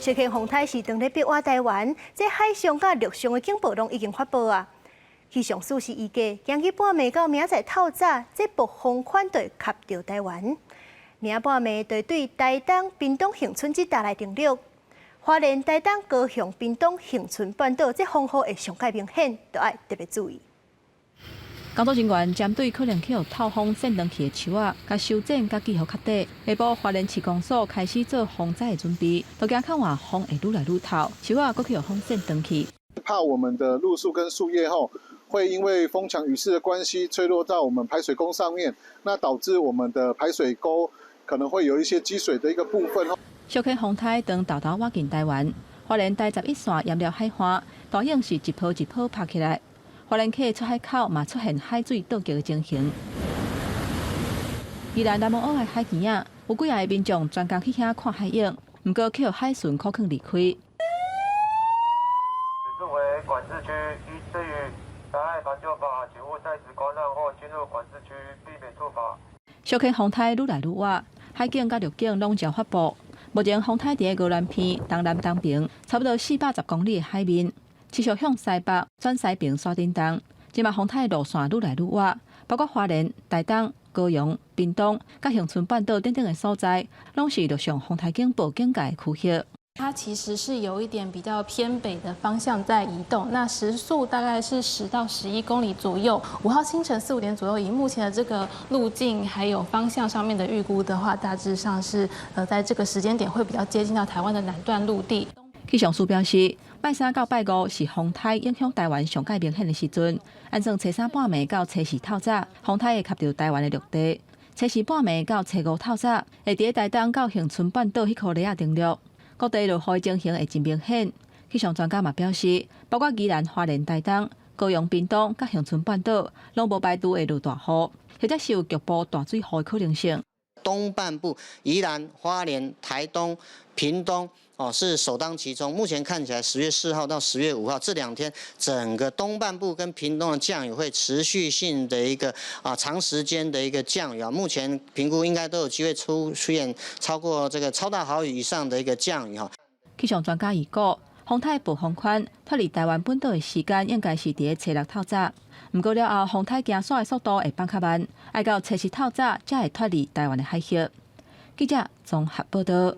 小坑風颱是當咧逼倚台灣，這海上佮陸上的警報攏已經發布啊。氣象署是預計，今日半暝到明仔載透早，這暴風圈就會吸著台灣。明仔半暝就對台東、屏東、恆春這帶來登陸。花蓮、台東、高雄、屏東、恆春半島，這風雨會上蓋明顯，都愛特別注意。工作人員針對可能去予透風扇斷去的樹仔，共修剪佮記好較底。下晡花蓮市公所開始做風災的準備，都驚看話風會愈來愈透，樹仔閣去予風扇斷去。怕我們的路樹跟樹葉後，會因為風強雨勢的關係，吹落到我們排水溝上面，那導致我們的排水溝可能會有一些積水的一個部分。小溪風颱當沓沓倚近台灣，花蓮台11線淹了海岸，大湧是一波一波拍起來。花蓮溪出海口嘛出現海水倒激的情形。宜蘭南澳的海墘仔，有幾若个民眾專工去遐看海湧，毋過去予海巡苦勸離開。此處為管制區，依至於災害防救法，請勿在此觀浪或進入管制區，避免處罰。小溪風颱愈來愈倚，海警佮陸警攏正發布。目前風颱佇個宜蘭鼻東南東爿，差不多410公里的海面，持續向西北轉西爿徙振動。這馬風颱路線愈來愈倚，包括花蓮、台東、高雄、屏東、佮恆春半島等等的所在，攏是陸上風颱警報警戒的區域。它其實是有一點比較偏北的方向在移動，那時速大概是10到11公里左右。5號清晨四五點左右，以目前的這個路徑還有方向上面的預估的話，大致上是在這個時間點會比較接近到台灣的南段陸地。氣象署表示，拜三到拜五是風颱影響台灣上蓋明顯的時陣，按算初三半暝到初四透早，風颱會吸著台灣的陸地；初四半暝到初五透早，會佇台東到恆春半島彼箍犁仔登陸。各地落雨情形會真明顯。氣象專家嘛表示，包括宜蘭、花蓮、台東、高雄、屏東、佮恆春半島，攏無排除會落大雨，或者是有局部大水雨的可能性。東半部宜蘭、花蓮、台東、屏東哦，是首當其衝。目前看起來，10月4號到10月5號這兩天，整個東半部跟屏東的降雨會持續性的一個長時間的一個降雨啊。目前評估應該都有機會出現超過這個超大豪雨以上的一個降雨哈。氣象專家預估，風颱暴風圈脫離台灣本島的時間應該是佇初六透早。毋過了後，風颱行煞的速度會放較慢，愛到初七透早才會脫離台灣的海峽。記者綜合報道。